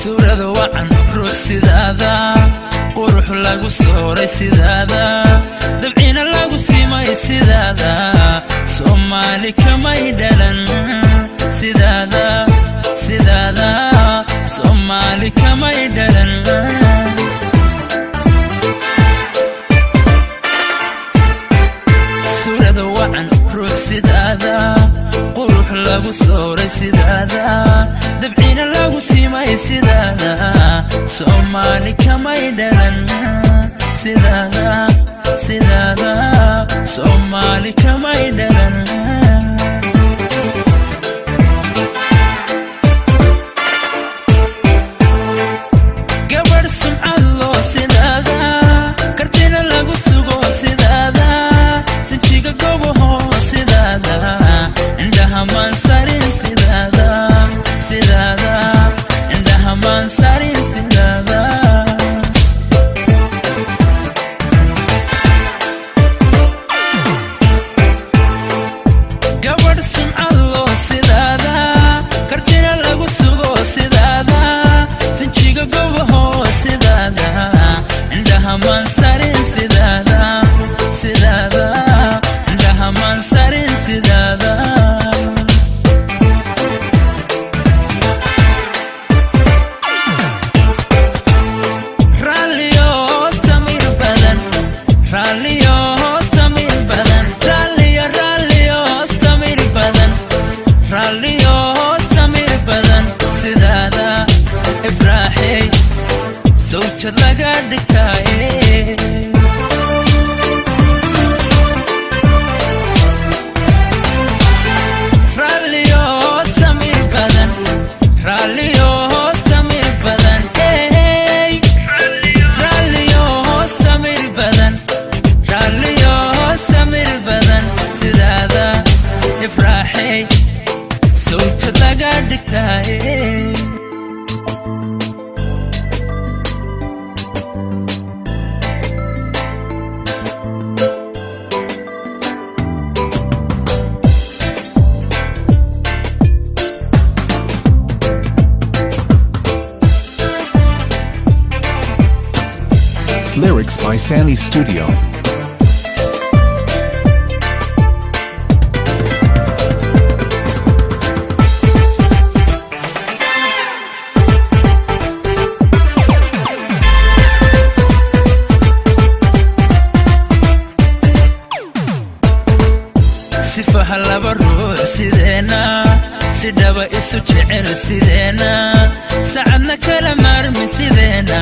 Suurada wacan, ruux sidaada, qurux lagu sooray sidaada, dabcina lagu simay sidaada, Soomaali kamay dhalan sidaada, sidaada Soomaali kamay dhalan. Suurada wacan, ruux sidaada, qurux lagu sooray sidaada, dabcina lagu simay sidaada, Soomaali kamay dhalan sidaada, sidaada Soomaali kamay dhalan. Gabadh sumcad loo sidaada, kartina lagu sugo sidaada, sinjiga gobaho sidaada, indhaha maansarin sidaada, sidaada indhaha maansarin sidaada. Gabadh sumcad loo sidaada, kartina lagu sugo sidaada, sinjiga gobaho sidaada, indhaha maansarin sidaada, sidaada indhaha maansarin sidaada. Raalliyo samir badan, raalliyo samir badan, raalliyo, raalliyo samir badan, raalliyo samir badan sidaada, Ifraaxey sawjad laga dhigtaaye. Raalliyo samir badan, raalliyo samir badan, ey, raalliyo samir badan, raalliyo samir badan sidaada, Ifraaxey sawjad laga dhigtaaye. Lyrics by Sani Studio. Sifaha laba ruux sideena, si dhaba isu jecel sideena, sacadna kala maarmi sideena,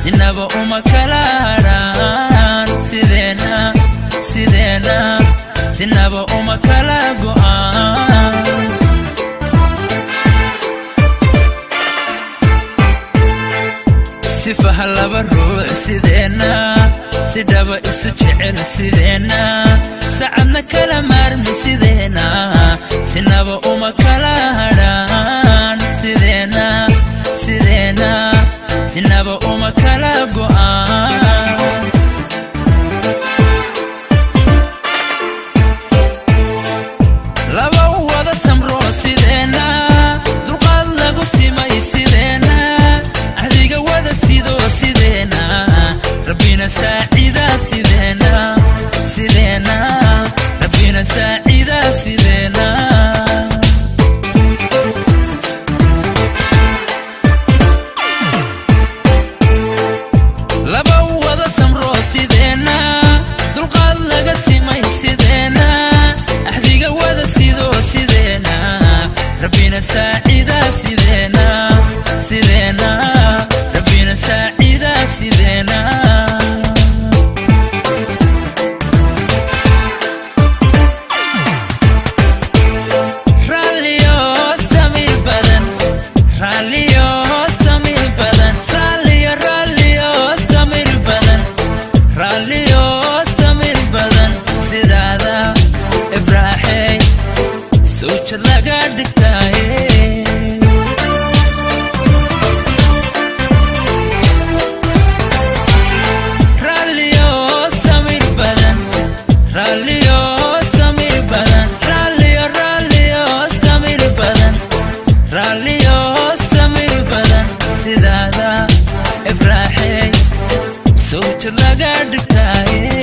sinaba uma kala hadhaan sideena, sideena sinaba uma kala go'aan. Sifaha laba ruux sideena, si dhaba isu jecel sideena, sacadna kala maarmi sideena, sinaba uma kala hadhaan sideena, sideena sinaba uma kala go'aan. Laba wada samro sideena, dulqaad lagu simay sideena, ahdiga wada sido sideena, Rabbina saacida sideena, sideena Rabbina saacida sideena. Laba wada samro sideena, dulqaad laga simay sideena, axdiga wada sido sideena, Rabbina saacida sideena, sideena Rabbina saacida sideena. Raalliyo samir badan, raalliyo samir badan, raalliyo, raalliyo samir badan, raalliyo samir badan sidaada, Ifraaxey sawjad laga dhigtaaye. Raalliyo samir badan, raalliyo samir badan, raalliyo, raalliyo samir badan, raalliyo samir badan Cashar laga dhigtaaye.